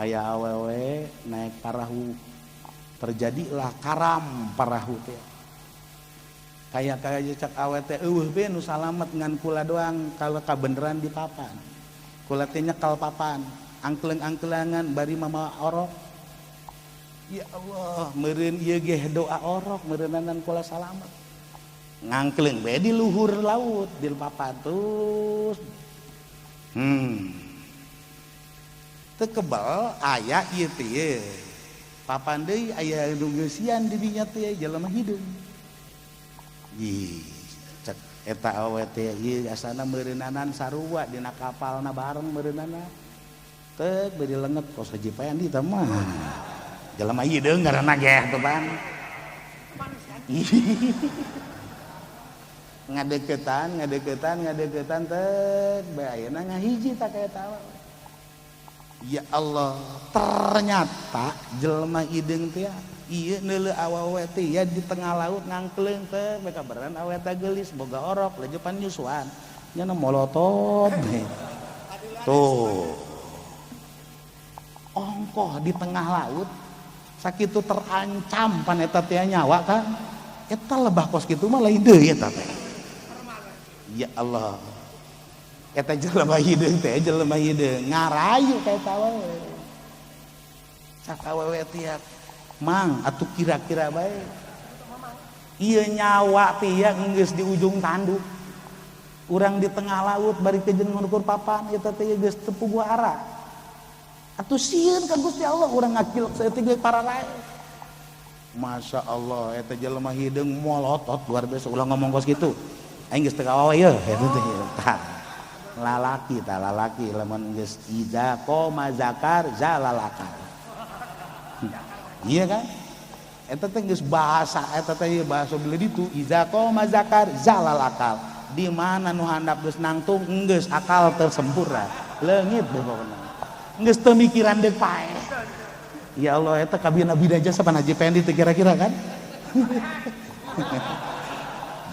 Aya awewe naik parahu, terjadilah karam parahu teh. Kayak kayak cek awewe teh, euweuh be nu salamet ngan kula doang. Kalau kabeneran di papan, kula teh nyekal papan, angkleng-angklengan bari mama orok. Ya Allah, meureun ieu ge doa orok meureunanan kula salamet. Ngangkleng be di luhur laut di papan terus. Teu kebal aya ieu teh papan deui, aya nu ngeusian di dinya teh, jelema hideung. Ih, cek eta awewe teh, ieu asana meureunanan sarua dina kapalna bareng meureunana. Teu beri lenget kos Haji Pendi tah mah. Jelema hideung ngaranna geh tuh pan. Ngadeukeutan, ngadeukeutan, ngadeukeutan teh bae ayeuna ngahiji tak eta awewe. Ya Allah, ternyata jelema hideung teh ieu neuleu awewe teh ya di tengah laut ngangkleung teh, bae kabaran awewe teh geulis, boga orok, lejepan nyusuan. Nya molotot tuh. Ongkoh di tengah laut sakitu terancam pan eta teh nyawa kan. Eta lebah kos kitu mah lain deui eta teh. Ya Allah. Eta jelema hideung teh, jelema hideung ngarayu ka eta awewe. Cak awewe tiap mang atuh kira-kira bae. Ieu nyawa teh ya geus di ujung tanduk. Urang di tengah laut bari kejeun ngukur papan eta teh geus teu puguh arah. Atuh sieun ka Gusti Allah urang ngakilek saeutik ge pararae. Masya Allah, eta jelema hideung molotot luar biasa, ulah ngomong kos kitu. Aing geus teu kawawa ieu eta teh. Tah. Lalaki tah, lalaki lamun geus iza qoma zakar zalalakar. Iya kan? Eta teh geus bahasa eta teh bahasa beli ditu iza qoma zakar zalalakal. Di mana nu handap geus nangtung geus akal tersempurna. Leungit deh pokona. Geus teu mikiran deuk paeh. Ya Allah, eta kabina bina jasa pan Haji Pendi teh kira-kira kan?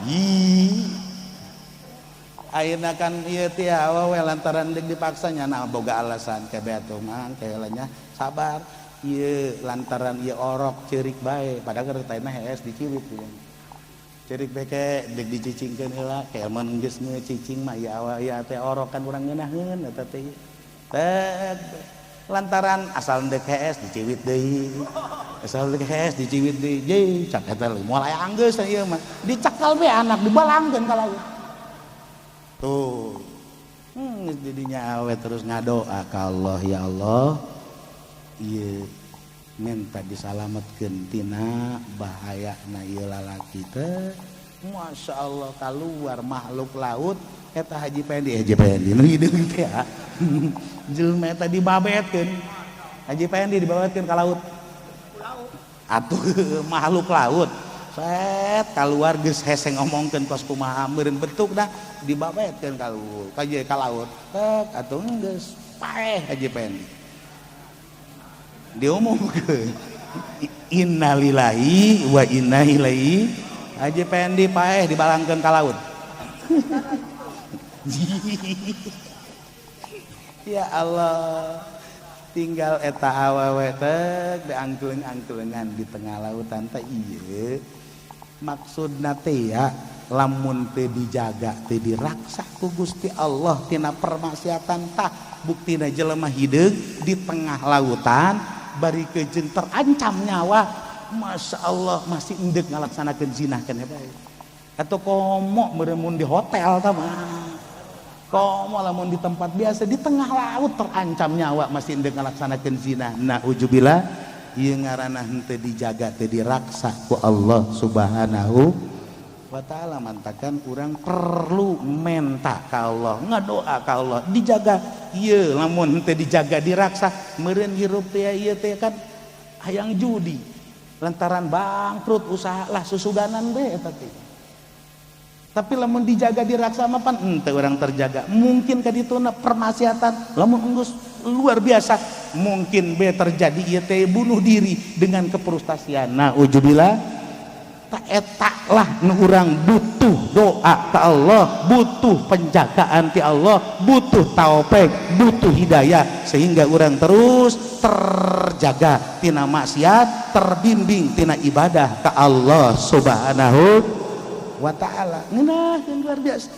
Ih. Ayeuna kan ieu teh awewe lantaran deuk dipaksanya nah boga alasan kebe atuh mang nya sabar. Ieu lantaran ieu orok ceurik bae padahal geus hees diciwit ieu. Ceurik bae ke deuk dicicingkeun heula, ke mun geus ngecicing mah ieu awewe ieu teh orok kan urang ngeunaheun eta teh. Tek lantaran asal ndek hees diciwit deui, asal ndek hees diciwit deui, je cak eta moal aya anggeus ieu mah dicekal be anak dibalangkeun ka laut tuh. Jadinya awe terus ngadoa ka Allah, ya Allah, ieu minta disalametkeun tina bahayana ieu lalaki teh. Masya Allah, keluar makhluk laut eta Haji Pendi, Haji Pendi nu hideung teh ya. Jelema eta dibabetkeun. Haji Pendi dibabetkeun ka laut. Atuh makhluk laut. Set keluar geus hese ngomongkeun kos kumaha meureun bentuk dah dibabetkeun ka laut. Ka ka laut. Tek atuh geus paeh Haji Pendi. Diumumkeun. Innalillahi wa inna ilaihi. Haji Pendi paeh dibalangkeun ka laut. Ya Allah, tinggal eta awewe teh diangkleung-angkleungan di tengah lautan teh. Ieu maksudna teh ya lamun teu dijaga teu diraksa ku Gusti Allah tina permaksiatan tah buktina jelema hideung di tengah lautan bari kejeun terancam nyawa. Masya Allah, masih endek ngalaksanakeun zina keneh bae. Atau komo meureun di hotel tah mah, komo lamun di tempat biasa, di tengah laut terancam nyawa masih endek ngalaksanakeun zina. Nah, ujubillah, ieu ngaranna henteu dijaga teu diraksa ku Allah Subhanahu wa ta'ala. Mantakan urang perlu menta ka Allah, ngadoa ka Allah dijaga. Ieu lamun henteu dijaga diraksa meureun hirup teh ieu teh kan hayang judi lantaran bangkrut usaha lah susuganan be eta teh. Tapi lamun dijaga diraksa mah pan henteu urang terjaga, mungkin ka dituna permaksiatan lamun enggeus luar biasa mungkin be terjadi ieu teh bunuh diri dengan keprustasian. Nah, ujubillah, tak eta lah nu urang butuh doa ka Allah, butuh penjagaan ti Allah, butuh taufik, butuh hidayah sehingga urang terus terjaga tina maksiat, terbimbing tina ibadah ke Allah Subhanahu wa Ta'ala. Ngeunah, luar biasa.